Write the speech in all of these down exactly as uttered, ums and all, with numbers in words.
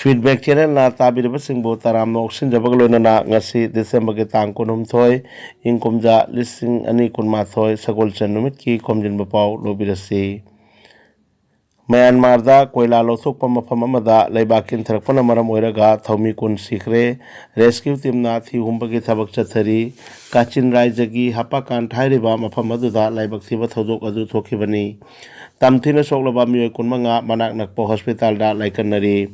Feedback Channelꯅ ꯇꯥꯕꯤꯔꯤꯕꯁꯤꯡꯕꯨ ꯇꯔꯥꯝꯅ ꯑꯣꯛꯁꯤꯟꯖꯕꯒ ꯂꯣꯏꯅꯅ ꯉꯁꯤ Decemberꯒꯤ ꯇꯥꯡ ꯀꯨꯟꯍꯨꯝꯗꯣꯏ, ꯏꯪ ꯀꯨꯝꯖꯥ ꯂꯤꯁꯤꯡ ꯑꯅꯤ ꯀꯨꯟꯃꯥꯊꯣꯏ, ꯁꯒꯣꯜꯁꯦꯟ ꯅꯨꯃꯤꯠꯀꯤ ꯈꯣꯝꯖꯤꯟꯕ ꯄꯥꯎ ꯂꯧꯕꯤꯔꯁꯤ꯫ ꯃ꯭ꯌꯥꯟꯃꯥꯔꯗ ꯀꯣꯏꯂꯥ ꯂꯧꯊꯣꯛꯄ ꯃꯐꯝ ꯑꯃꯗ ꯂꯩꯕꯥꯛ ꯀꯤꯟꯊꯔꯛꯄꯅ ꯃꯔꯝ ꯑꯣꯏꯔꯒ ꯊꯧꯃꯤ ꯀꯨꯟ ꯁꯤꯈ꯭ꯔꯦ꯫ Rescue teamꯅ ꯊꯤ ꯍꯨꯝꯕꯒꯤ ꯊꯕꯛ ꯆꯠꯊꯔꯤ꯫ ꯀꯥꯆꯤꯟ ꯔꯥꯏꯖꯒꯤ ꯍꯄꯥꯀꯥꯟ ꯍꯥꯏꯔꯤꯕ ꯃꯐꯝ ꯑꯗꯨꯗ ꯂꯥꯏꯕꯛ ꯊꯤꯕ ꯊꯧꯗꯣꯛ ꯑꯗꯨ ꯊꯣꯛꯈꯤꯕꯅꯤ꯫ ꯇꯝꯊꯤꯅ ꯁꯣꯛꯂꯕ ꯃꯤꯑꯣꯏ ꯀꯨꯟꯃꯉꯥ ꯃꯅꯥꯛ ꯅꯛꯄ ꯍꯣꯁꯄꯤꯇꯥꯜꯗ ꯂꯥꯏꯀꯠꯅꯔꯤ꯫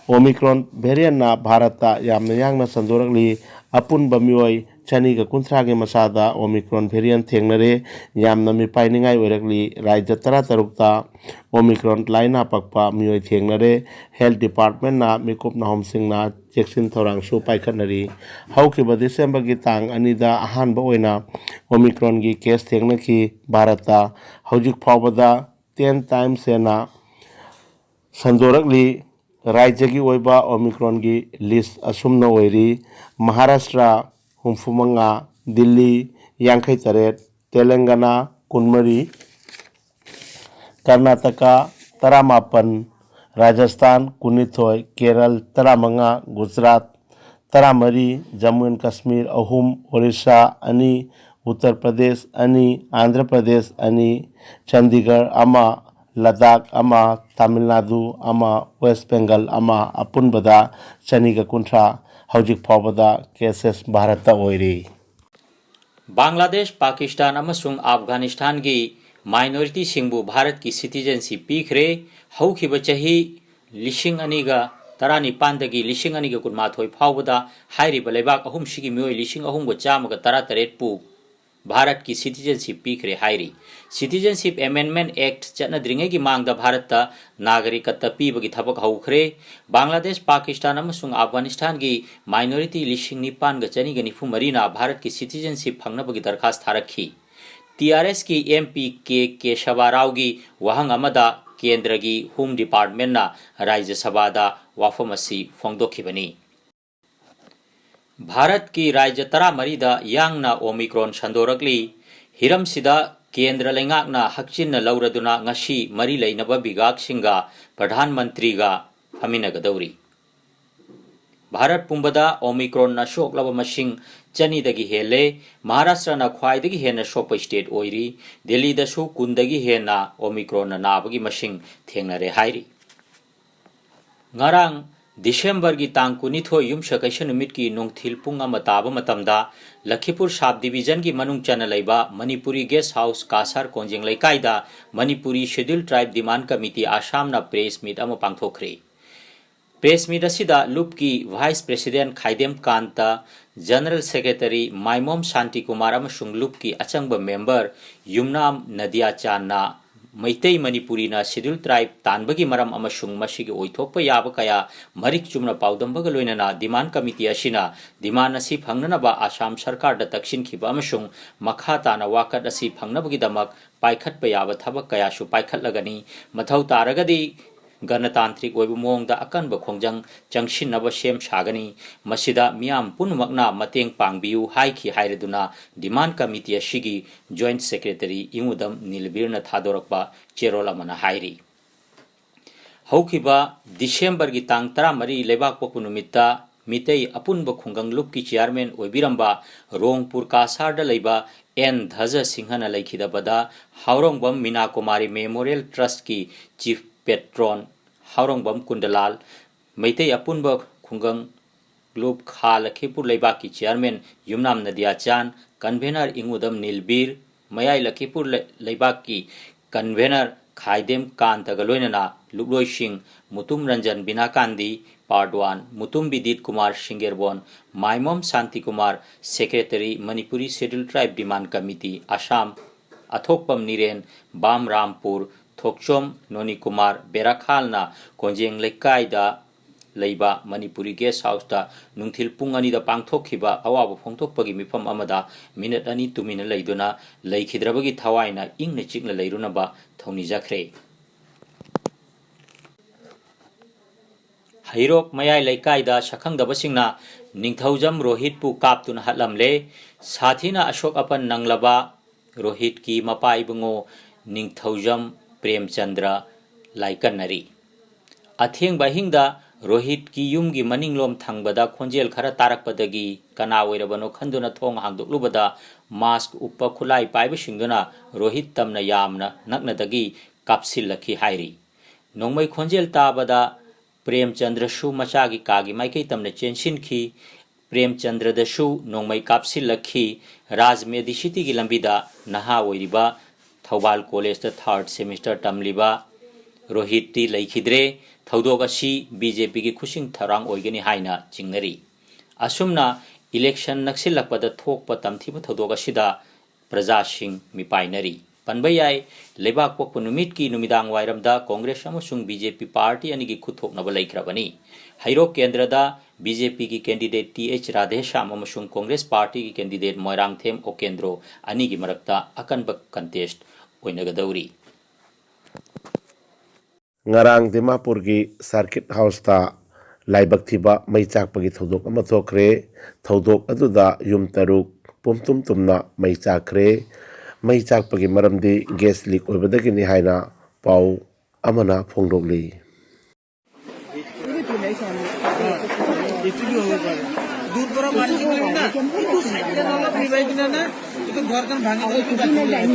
Omicron variantꯅ ꯚꯥꯔꯠꯇ ꯌꯥꯝꯅ ꯌꯥꯡꯅ ꯁꯟꯗꯣꯔꯛꯂꯤ꯫ ꯑꯄꯨꯟꯕ ꯃꯤꯑꯣꯏ ꯆꯅꯤꯒ ꯀꯨꯟꯊ꯭ꯔꯥꯒꯤ ꯃꯁꯥꯗ Omicron variant ꯊꯦꯡꯅꯔꯦ꯫ ꯌꯥꯝꯅ ꯃꯤꯄꯥꯏꯅꯤꯡꯉꯥꯏ ꯑꯣꯏꯔꯛꯂꯤ꯫ ꯔꯥꯏꯖ꯭ꯌ ꯇꯔꯥꯇꯔꯨꯛꯇ Omicron ꯂꯥꯏꯅꯥ ꯄꯛꯄ ꯃꯤꯑꯣꯏ ꯊꯦꯡꯅꯔꯦ꯫ Health Departmentꯅ ꯃꯤꯀꯨꯞ ꯅꯥꯍꯣꯝꯁꯤꯡꯅ ꯆꯦꯛꯁꯤꯟ ꯊꯧꯔꯥꯡꯁꯨ ꯄꯥꯏꯈꯠꯅꯔꯤ꯫ ꯍꯧꯈꯤꯕ Decemberꯒꯤ ꯇꯥꯡ ꯑꯅꯤꯗ ꯑꯍꯥꯟꯕ ꯑꯣꯏꯅ Omicronꯒꯤ case ꯊꯦꯡꯅꯈꯤ꯫ ꯚꯥꯔꯠꯇ ꯍꯧꯖꯤꯛ ꯐꯥꯎꯕꯗ ten times ꯍꯦꯟꯅ ꯁꯟꯗꯣꯔꯛꯂꯤ꯫ ꯔꯥꯏꯖ꯭ꯌꯒꯤ ꯑꯣꯏꯕ Omicronꯒꯤ list ꯑꯁꯨꯝꯅ ꯑꯣꯏꯔꯤ: ꯃꯍꯥꯔꯥꯁꯇ꯭ꯔ ꯍꯨꯝꯐꯨꯃꯉꯥ, ꯗꯤꯜꯂꯤ ꯌꯥꯡꯈꯩꯇꯔꯦꯠ, ꯇꯦꯂꯪꯒꯅꯥ ꯀꯨꯟꯃꯔꯤ, ꯀꯔꯅꯥꯇꯀꯥ ꯇꯔꯥꯃꯥꯄꯟ, ꯔꯥꯖꯁꯊꯥꯟ ꯀꯨꯟꯅꯤꯊꯣꯏ, ꯀꯦꯔꯜ ꯇꯔꯥꯃꯉꯥ, ꯒꯨꯖꯔꯥꯠ ꯇꯔꯥꯃꯔꯤ, ꯖꯝꯃꯨ ꯑꯦꯟ ꯀꯥꯁꯃꯤꯔ ꯑꯍꯨꯝ, ꯑꯣꯔꯤꯁꯥ ꯑꯅꯤ, ꯎꯠꯇꯔ ꯄ꯭ꯔꯗꯦꯁ ꯑꯅꯤ, ꯑꯟꯙ꯭ꯔ ꯄ꯭ꯔꯗꯦꯁ ꯑꯅꯤ, ꯆꯟꯗꯤꯒꯔ ꯑꯃ, ꯂꯗꯥꯈ ꯑꯃ, ꯇꯥꯃꯤꯜ ꯅꯥꯗꯨ ꯑꯃ, ꯋꯦꯁ ꯕꯦꯡꯒꯜ ꯑꯃ, ꯑꯄꯨꯟꯕꯗ ꯆꯅꯤꯒ ꯀꯨꯟꯊ꯭ꯔꯥ ꯍꯧꯖꯤꯛ ꯐꯥꯎꯕꯗ cases ꯚꯥꯔꯠꯇ ꯑꯣꯏꯔꯤ꯫ ꯕꯪꯒ꯭ꯂꯥꯗꯦꯁ, ꯄꯥꯀꯤꯁꯇꯥꯟ ꯑꯃꯁꯨꯡ ꯑꯐꯒꯥꯅꯤꯁꯇꯥꯟꯒꯤ minorityꯁꯤꯡꯕꯨ ꯚꯥꯔꯠꯀꯤ citizenship ꯄꯤꯈ꯭ꯔꯦ꯫ ꯍꯧꯈꯤꯕ ꯆꯍꯤ ꯂꯤꯁꯤꯡ ꯑꯅꯤꯒ ꯇꯔꯥꯅꯤꯄꯥꯟꯗꯒꯤ ꯂꯤꯁꯤꯡ ꯑꯅꯤꯒ ꯀꯨꯟꯃꯥꯊꯣꯏ ꯐꯥꯎꯕꯗ ꯍꯥꯏꯔꯤꯕ ꯂꯩꯕꯥꯛ ꯑꯍꯨꯝꯁꯤꯒꯤ ꯃꯤꯑꯣꯏ ꯂꯤꯁꯤꯡ ꯑꯍꯨꯝꯒ ꯆꯥꯝꯃꯒ ꯇꯔꯥꯇꯔꯦꯠꯄꯨ ꯚꯥꯔꯠꯀꯤ citizenship ꯄꯤꯈ꯭ꯔꯦ ꯍꯥꯏꯔꯤ꯫ Citizenship Amendment Act ꯆꯠꯅꯗ꯭ꯔꯤꯉꯩꯒꯤ ꯃꯥꯡꯗ ꯚꯥꯔꯠꯇ ꯅꯥꯒꯔꯤꯀꯇ ꯄꯤꯕꯒꯤ ꯊꯕꯛ ꯍꯧꯈ꯭ꯔꯦ꯫ ꯕꯪꯒ꯭ꯂꯥꯗꯦꯁ, ꯄꯥꯀꯤꯁꯇꯥꯟ ꯑꯃꯁꯨꯡ ꯑꯐꯒꯥꯅꯤꯁꯇꯥꯟꯒꯤ minority ꯂꯤꯁꯤꯡ ꯅꯤꯄꯥꯟꯒ ꯆꯅꯤꯒ ꯅꯤꯐꯨ ꯃꯔꯤꯅ ꯚꯥꯔꯠꯀꯤ citizenship ꯐꯪꯅꯕꯒꯤ ꯗꯔꯈꯥꯁ ꯊꯥꯔꯛꯈꯤ꯫ ꯇꯤ ꯑꯥꯔ ꯑꯦꯁꯀꯤ ꯑꯦꯝ ꯄꯤ ꯀꯦ ꯀꯦꯁꯕ ꯔꯥꯎꯒꯤ ꯋꯥꯍꯪ ꯑꯃꯗ ꯀꯦꯟꯗ꯭ꯔꯒꯤ Home Departmentꯅ ꯔꯥꯖ꯭ꯌ ꯁꯚꯥꯗ ꯋꯥꯐꯝ ꯑꯁꯤ ꯐꯣꯡꯗꯣꯛꯈꯤꯕꯅꯤ꯫ ꯚꯥꯔꯠꯀꯤ ꯔꯥꯖ꯭ꯌ ꯇꯔꯥꯃꯔꯤꯗ ꯌꯥꯡꯅ Omicron ꯁꯟꯗꯣꯔꯛꯂꯤ꯫ ꯍꯤꯔꯝꯁꯤꯗ ꯀꯦꯟꯗ꯭ꯔ ꯂꯩꯉꯥꯛꯅ ꯍꯛꯆꯤꯟꯅ ꯂꯧꯔꯗꯨꯅ ꯉꯁꯤ ꯃꯔꯤ ꯂꯩꯅꯕ ꯕꯤꯚꯥꯒꯁꯤꯡꯒ ꯄ꯭ꯔꯙꯥꯟ ꯃꯟꯇ꯭ꯔꯤꯒ ꯐꯝꯃꯤꯟꯅꯒꯗꯧꯔꯤ꯫ ꯚꯥꯔꯠ ꯄꯨꯝꯕꯗ ꯑꯣꯃꯤꯀ꯭ꯔꯣꯟꯅ ꯁꯣꯛꯂꯕ ꯃꯁꯤꯡ ꯆꯅꯤꯗꯒꯤ ꯍꯦꯜꯂꯦ꯫ ꯃꯍꯥꯔꯥꯁꯇ꯭ꯔꯅ ꯈ꯭ꯋꯥꯏꯗꯒꯤ ꯍꯦꯟꯅ ꯁꯣꯛꯄ state ꯑꯣꯏꯔꯤ꯫ ꯗꯦꯜꯂꯤꯗꯁꯨ ꯀꯨꯟꯗꯒꯤ ꯍꯦꯟꯅ ꯑꯣꯃꯤꯀ꯭ꯔꯣꯟꯅ ꯅꯥꯕꯒꯤ ꯃꯁꯤꯡ ꯊꯦꯡꯅꯔꯦ ꯍꯥꯏꯔꯤ꯫ ꯉꯔꯥꯡ ꯗꯤꯁꯦꯝꯕꯔꯒꯤ ꯇꯥꯡ ꯀꯨꯟꯅꯤꯊꯣꯏ ꯌꯨꯝꯁꯀꯩꯁ ꯅꯨꯃꯤꯠꯀꯤ ꯅꯨꯡꯊꯤꯜ ꯄꯨꯡ ꯑꯃ ꯇꯥꯕ ꯃꯇꯝꯗ ꯂꯈꯤꯄꯨꯔ sub divisionꯒꯤ ꯃꯅꯨꯡ ꯆꯟꯅ ꯂꯩꯕ ꯃꯅꯤꯄꯨꯔꯤ guest house ꯀꯥꯁꯥꯔ ꯀꯣꯟꯖꯦꯡ ꯂꯩꯀꯥꯏꯗ Manipuri Scheduled Tribe Demand Committee ꯑꯁꯥꯝꯅ press meet ꯑꯃ ꯄꯥꯡꯊꯣꯛꯈ꯭ꯔꯦ꯫ Press meet ꯑꯁꯤꯗ ꯂꯨꯞꯀꯤ vice president ꯈꯥꯏꯗꯦꯝ ꯀꯥꯟꯇ, general secretary ꯃꯥꯏꯃꯣꯝ ꯁꯥꯟꯇꯤꯀꯨꯃꯥꯔ ꯑꯃꯁꯨꯡ ꯂꯨꯞꯀꯤ ꯑꯆꯪꯕ member ꯌꯨꯝꯅꯥꯝ ꯅꯗꯤꯌꯥ ꯆꯥꯟꯅ ꯃꯩꯇꯩ ꯃꯅꯤꯄꯨꯔꯤꯅ Scheduled Tribe ꯇꯥꯟꯕꯒꯤ ꯃꯔꯝ ꯑꯃꯁꯨꯡ ꯃꯁꯤꯒꯤ ꯑꯣꯏꯊꯣꯛꯄ ꯌꯥꯕ ꯀꯌꯥ ꯃꯔꯤꯛ ꯆꯨꯝꯅ ꯄꯥꯎꯗꯝꯕꯒ ꯂꯣꯏꯅꯅ demand committee ꯑꯁꯤꯅ demand ꯑꯁꯤ ꯐꯪꯅꯅꯕ ꯑꯁꯥꯝ ꯁꯔꯀꯥꯔꯗ ꯇꯛꯁꯤꯟꯈꯤꯕ ꯑꯃꯁꯨꯡ ꯃꯈꯥ ꯇꯥꯅ ꯋꯥꯀꯠ ꯑꯁꯤ ꯐꯪꯅꯕꯒꯤꯗꯃꯛ ꯄꯥꯏꯈꯠꯄ ꯌꯥꯕ ꯊꯕꯛ ꯀꯌꯥꯁꯨ ꯄꯥꯏꯈꯠꯂꯒꯅꯤ꯫ ꯃꯊꯧ ꯇꯥꯔꯒꯗꯤ ꯒꯅꯇꯥꯟꯇ꯭ꯔꯤꯛ ꯑꯣꯏꯕ ꯃꯑꯣꯡꯗ ꯑꯀꯟꯕ ꯈꯣꯡꯖꯪ ꯆꯪꯁꯤꯟꯅꯕ ꯁꯦꯝ ꯁꯥꯒꯅꯤ꯫ ꯃꯁꯤꯗ ꯃꯤꯌꯥꯝ ꯄꯨꯝꯅꯃꯛꯅ ꯃꯇꯦꯡ ꯄꯥꯡꯕꯤꯌꯨ ꯍꯥꯏꯈꯤ ꯍꯥꯏꯔꯗꯨꯅ demand committee ꯑꯁꯤꯒꯤ joint secretary ꯏꯉꯨꯗꯝ ꯅꯤꯂꯕꯤꯔꯅ ꯊꯥꯗꯣꯔꯛꯄ ꯆꯦꯔꯣꯜ ꯑꯃꯅ ꯍꯥꯏꯔꯤ꯫ ꯍꯧꯈꯤꯕ ꯗꯤꯁꯦꯝꯕꯔꯒꯤ ꯇꯥꯡ ꯇꯔꯥꯃꯔꯤ ꯂꯩꯕꯥꯛꯄꯣꯛꯄ ꯅꯨꯃꯤꯠꯇ ꯃꯤꯇꯩ ꯑꯄꯨꯟꯕ ꯈꯨꯡꯒꯪ ꯂꯨꯞꯀꯤ chairman ꯑꯣꯏꯕꯤꯔꯝꯕ ꯔꯣꯡꯄꯨꯔ ꯀꯥꯁꯥꯔꯗ ꯂꯩꯕ ꯑꯦꯟ ꯙꯖ ꯁꯤꯡꯍꯅ ꯂꯩꯈꯤꯗꯕꯗ ꯍꯥꯎꯔꯣꯡꯕꯝ ꯃꯤꯅꯥ Kumari Memorial Trustꯀꯤ chief patron ꯍꯥꯎꯔꯣꯡꯕꯝ ꯀꯨꯟꯗꯂꯥꯜ, Meitei ꯑꯄꯨꯟꯕ ꯈꯨꯡꯒꯪ ꯂꯨꯞ ꯈꯥ ꯂꯈꯤꯄꯨꯔ ꯂꯩꯕꯥꯛꯀꯤ chairman ꯌꯨꯝꯅꯥꯝ ꯅꯗꯤꯌꯥ ꯆꯥꯟ, convener ꯏꯉꯨꯗꯝ ꯅꯤꯜꯕꯤꯔ, ꯃꯌꯥꯏ ꯂꯈꯤꯄꯨꯔ ꯂꯩ-, ꯂꯩꯕꯥꯛꯀꯤ convener ꯈꯥꯏꯗꯦꯝ ꯀꯥꯟꯇꯒ ꯂꯣꯏꯅꯅ ꯂꯨꯞꯂꯣꯏꯁꯤꯡ ꯃꯨꯇꯨꯝ ꯔꯟꯖꯟ ꯕꯤꯅꯥꯀꯥꯟꯗꯤ, part one, ꯃꯨꯇꯨꯝ ꯕꯤꯗꯤꯠ ꯀꯨꯃꯥꯔ ꯁꯤꯡꯒꯦꯔꯕꯣꯟ, ꯃꯥꯏꯃꯣꯝ ꯁꯥꯟꯇꯤ Kumar, secretary Manipuri Scheduled Tribe Demand Committee Assam, ꯑꯊꯣꯛꯄꯝ ꯅꯤꯔꯦꯟ, ꯕꯥꯝ ꯔꯥꯝꯄꯨꯔ, ꯊꯣꯛꯆꯣꯝ ꯅꯣꯅꯤ ꯀꯨꯃꯥꯔ ꯕꯦꯔꯥꯈꯥꯜꯅ ꯀꯣꯟꯖꯦꯡ ꯂꯩꯀꯥꯏꯗ ꯂꯩꯕ ꯃꯅꯤꯄꯨꯔꯤ guest houseꯇ ꯅꯨꯡꯊꯤꯜ ꯄꯨꯡ ꯑꯅꯤꯗ ꯄꯥꯡꯊꯣꯛꯈꯤꯕ ꯑꯋꯥꯕ ꯐꯣꯡꯗꯣꯛꯄꯒꯤ ꯃꯤꯐꯝ ꯑꯃꯗ minute ꯑꯅꯤ ꯇꯨꯃꯤꯟꯅ ꯂꯩꯗꯨꯅ ꯂꯩꯈꯤꯗ꯭ꯔꯕꯒꯤ ꯊꯋꯥꯏꯅ ꯏꯪꯅ ꯆꯤꯛꯅ ꯂꯩꯔꯨꯅꯕ ꯊꯧꯅꯤꯖꯈ꯭ꯔꯦ꯫ ꯍꯩꯔꯣꯛ ꯃꯌꯥꯏ ꯂꯩꯀꯥꯏꯗ ꯁꯛꯈꯪꯗꯕꯁꯤꯡꯅ ꯅꯤꯡꯊꯧꯖꯝ ꯔꯣꯍꯤꯠꯄꯨ ꯀꯥꯞꯇꯨꯅ ꯍꯥꯠꯂꯝꯂꯦ꯫ ꯁꯥꯊꯤꯅ ꯑꯁꯣꯛ ꯑꯄꯟ ꯅꯪꯂꯕ ꯔꯣꯍꯤꯠꯀꯤ ꯃꯄꯥ ꯏꯕꯨꯡꯉꯣ ꯅꯤꯡꯊꯧꯖꯝ ꯄ꯭ꯔꯦꯝꯆꯟꯗ꯭ꯔ ꯂꯥꯏꯀꯠꯅꯔꯤ꯫ ꯑꯊꯦꯡꯕ ꯑꯍꯤꯡꯗ ꯔꯣꯍꯤꯠꯀꯤ ꯌꯨꯝꯒꯤ ꯃꯅꯤꯡꯂꯣꯝ ꯊꯪꯕꯗ ꯈꯣꯟꯖꯦꯜ ꯈꯔ ꯇꯥꯔꯛꯄꯗꯒꯤ ꯀꯅꯥ ꯑꯣꯏꯔꯕꯅꯣ ꯈꯟꯗꯨꯅ ꯊꯣꯡ ꯍꯥꯡꯗꯣꯛꯂꯨꯕꯗ ꯃꯥꯁ꯭ꯛ ꯎꯞꯄ ꯈꯨꯠꯂꯥꯏ ꯄꯥꯏꯕꯁꯤꯡꯗꯨꯅ ꯔꯣꯍꯤꯠ ꯇꯝꯅ ꯌꯥꯝꯅ ꯅꯛꯅꯗꯒꯤ ꯀꯥꯞꯁꯤꯜꯂꯛꯈꯤ ꯍꯥꯏꯔꯤ꯫ ꯅꯣꯡꯃꯩ ꯈꯣꯟꯖꯦꯜ ꯇꯥꯕꯗ ꯄ꯭ꯔꯦꯝꯆꯟꯗ꯭ꯔꯁꯨ ꯃꯆꯥꯒꯤ ꯀꯥꯒꯤ ꯃꯥꯏꯀꯩ ꯇꯝꯅ ꯆꯦꯟꯁꯤꯟꯈꯤ꯫ ꯄ꯭ꯔꯦꯝꯆꯟꯗ꯭ꯔꯗꯁꯨ ꯅꯣꯡꯃꯩ ꯀꯥꯞꯁꯤꯜꯂꯛꯈꯤ꯫ ꯔꯥꯖ ꯃꯦꯗꯤꯁꯤꯇꯤꯒꯤ ꯂꯝꯕꯤꯗ ꯅꯍꯥ ꯑꯣꯏꯔꯤꯕ ꯊꯧꯕꯥꯜ ꯀꯣꯂꯦꯖꯇ ꯊꯥꯔꯠ ꯁꯦꯃꯤꯁꯇꯔ ꯇꯝꯂꯤꯕ ꯔꯣꯍꯤꯠꯇꯤ ꯂꯩꯈꯤꯗ꯭ꯔꯦ꯫ ꯊꯧꯗꯣꯛ ꯑꯁꯤ ꯕꯤ ꯖꯦ ꯄꯤꯒꯤ ꯈꯨꯠꯁꯤꯡ ꯊꯧꯔꯥꯡ ꯑꯣꯏꯒꯅꯤ ꯍꯥꯏꯅ ꯆꯤꯡꯅꯔꯤ꯫ ꯑꯁꯨꯝꯅ ꯏꯂꯦꯛꯁꯟ ꯅꯛꯁꯤꯜꯂꯛꯄꯗ ꯊꯣꯛꯄ ꯇꯝꯊꯤꯕ ꯊꯧꯗꯣꯛ ꯑꯁꯤꯗ ꯄ꯭ꯔꯖꯥꯁꯤꯡ ꯃꯤꯄꯥꯏꯅꯔꯤ꯫ ꯄꯟꯕ ꯌꯥꯏ, ꯂꯩꯕꯥꯛ ꯄꯣꯛꯄ ꯅꯨꯃꯤꯠꯀꯤ ꯅꯨꯃꯤꯗꯥꯡ ꯋꯥꯏꯔꯝꯗ ꯀꯣꯡꯒ꯭ꯔꯦꯁ ꯑꯃꯁꯨꯡ ꯕꯤ ꯖꯦ ꯄꯤ ꯄꯥꯔꯇꯤ ꯑꯅꯤꯒꯤ ꯈꯨꯠꯊꯣꯛꯅꯕ ꯂꯩꯈ꯭ꯔꯕꯅꯤ꯫ ꯍꯩꯔꯣꯛ ꯀꯦꯟꯗ꯭ꯔꯗ ꯕꯤ ꯖꯦ ꯄꯤꯒꯤ ꯀꯦꯟꯗꯤꯗꯦꯠ ꯇꯤ ꯑꯩꯆ ꯔꯥꯙꯦꯁ꯭ꯌꯥꯝ ꯑꯃꯁꯨꯡ ꯀꯣꯡꯒ꯭ꯔꯦꯁ ꯄꯥꯔꯇꯤꯒꯤ ꯀꯦꯟꯗꯤꯗꯦꯠ ꯃꯣꯏꯔꯥꯡꯊꯦꯝ ꯑꯣꯀꯦꯟꯗ꯭ꯔꯣ ꯑꯅꯤꯒꯤ ꯃꯔꯛꯇ ꯑꯀꯟꯕ ꯀꯟꯇꯦꯁ꯭ꯠ ꯑꯣꯏꯅꯒꯗꯧꯔꯤ꯫ ꯉꯔꯥꯡ ꯗꯤꯃꯥꯄꯨꯔꯒꯤ ꯁꯔꯀꯤꯠ ꯍꯥꯎꯁꯇ ꯂꯥꯏꯕꯛ ꯊꯤꯕ ꯃꯩ ꯆꯥꯛꯄꯒꯤ ꯊꯧꯗꯣꯛ ꯑꯃ ꯊꯣꯛꯈ꯭ꯔꯦ꯫ ꯊꯧꯗꯣꯛ ꯑꯗꯨꯗ ꯌꯨꯝ ꯇꯔꯨꯛ ꯄꯨꯝꯇꯨꯝ ꯇꯨꯝꯅ ꯃꯩ ꯆꯥꯛꯈ꯭ꯔꯦ꯫ ꯃꯩ ꯆꯥꯛꯄꯒꯤ ꯃꯔꯝꯗꯤ ꯒ꯭ꯌꯥꯁ ꯂꯤꯛ ꯑꯣꯏꯕꯗꯒꯤꯅꯤ ꯍꯥꯏꯅ ꯄꯥꯎ ꯑꯃꯅ ꯐꯣꯡꯗꯣꯛꯂꯤ꯫ একটু কি হবে পারে? দূর করা মাটি তুলে না, একটু সাইডে দাও, আপনি ভাই কিনা না, একটু ঘর কান ভাঙে দিলে একটু গাছ তুলে রাখো।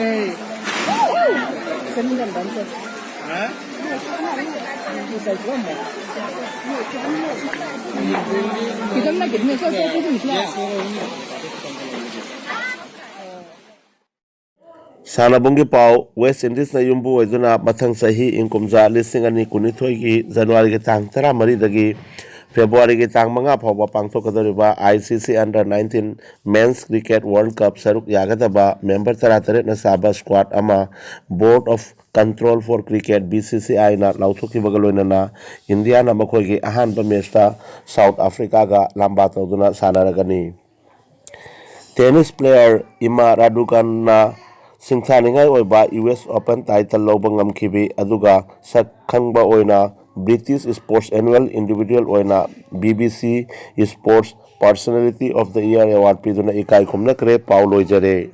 এই। হ্যাঁ? ꯁꯥꯟꯅꯕꯨꯡꯒꯤ ꯄꯥꯎ꯫ ꯋꯦꯁ ꯏꯟꯗꯤꯖꯅ ꯌꯨꯝꯕꯨ ꯑꯣꯏꯗꯨꯅ ꯃꯊꯪ ꯆꯍꯤ ꯏꯪ ꯀꯨꯝꯖꯥ ꯂꯤꯁꯤꯡ ꯑꯅꯤ ꯀꯨꯟꯅꯤꯊꯣꯏꯒꯤ ꯖꯅꯋꯥꯔꯤꯒꯤ ꯇꯥꯡ ꯇꯔꯥꯃꯔꯤꯗꯒꯤ ꯐꯦꯕ꯭ꯔꯨꯋꯥꯔꯤꯒꯤ ꯇꯥꯡ ꯃꯉꯥ ꯐꯥꯎꯕ ꯄꯥꯡꯊꯣꯛꯀꯗꯧꯔꯤꯕ ꯑꯥꯏ ꯁꯤ ꯁꯤ Under nineteen Men's Cricket World Cup ꯁꯔꯨꯛ ꯌꯥꯒꯗꯕ ꯃꯦꯝꯕꯔ ꯇꯔꯥꯇꯔꯦꯠꯅ ꯁꯥꯕ ꯁ꯭ꯀ꯭ꯋꯥꯗ ꯑꯃ Board of Control for Cricket, B C C I, ꯅ ꯂꯥꯎꯊꯣꯛꯈꯤꯕꯒ ꯂꯣꯏꯅꯅ ꯏꯟꯗꯤꯌꯥꯅ ꯃꯈꯣꯏꯒꯤ ꯑꯍꯥꯟꯕ ꯃꯦꯆꯇ ꯁꯥꯎꯠ ꯑꯐ꯭ꯔꯤꯀꯥꯒ ꯂꯥꯝꯕꯥ ꯇꯧꯗꯨꯅ ꯁꯥꯟꯅꯔꯒꯅꯤ꯫ ꯇꯦꯅꯤꯁ ꯄ꯭ꯂꯦꯌꯔ ꯏꯃꯥ ꯔꯥꯗꯨꯀꯥꯟꯅ ꯁꯤꯡꯊꯥꯅꯤꯡꯉꯥꯏ ꯑꯣꯏꯕ ꯌꯨ ꯑꯦꯁ ꯑꯣꯄꯟ ꯇꯥꯏꯇꯜ ꯂꯧꯕ ꯉꯝꯈꯤꯕꯤ ꯑꯗꯨꯒ ꯁꯛ ꯈꯪꯕ ꯑꯣꯏꯅ ꯕ꯭ꯔꯤꯇꯤꯁ ꯁ꯭ꯄꯣꯔꯠꯁ ꯑꯦꯅꯨꯋꯦꯜ ꯏꯟꯗꯤꯚꯤꯖꯨꯋꯦꯜ ꯑꯣꯏꯅ B B C Sports Personality of the Year Award ꯄꯤꯗꯨꯅ ꯏꯀꯥꯏ ꯈꯨꯝꯅꯈ꯭ꯔꯦ꯫ ꯄꯥꯎ ꯂꯣꯏꯖꯔꯦ꯫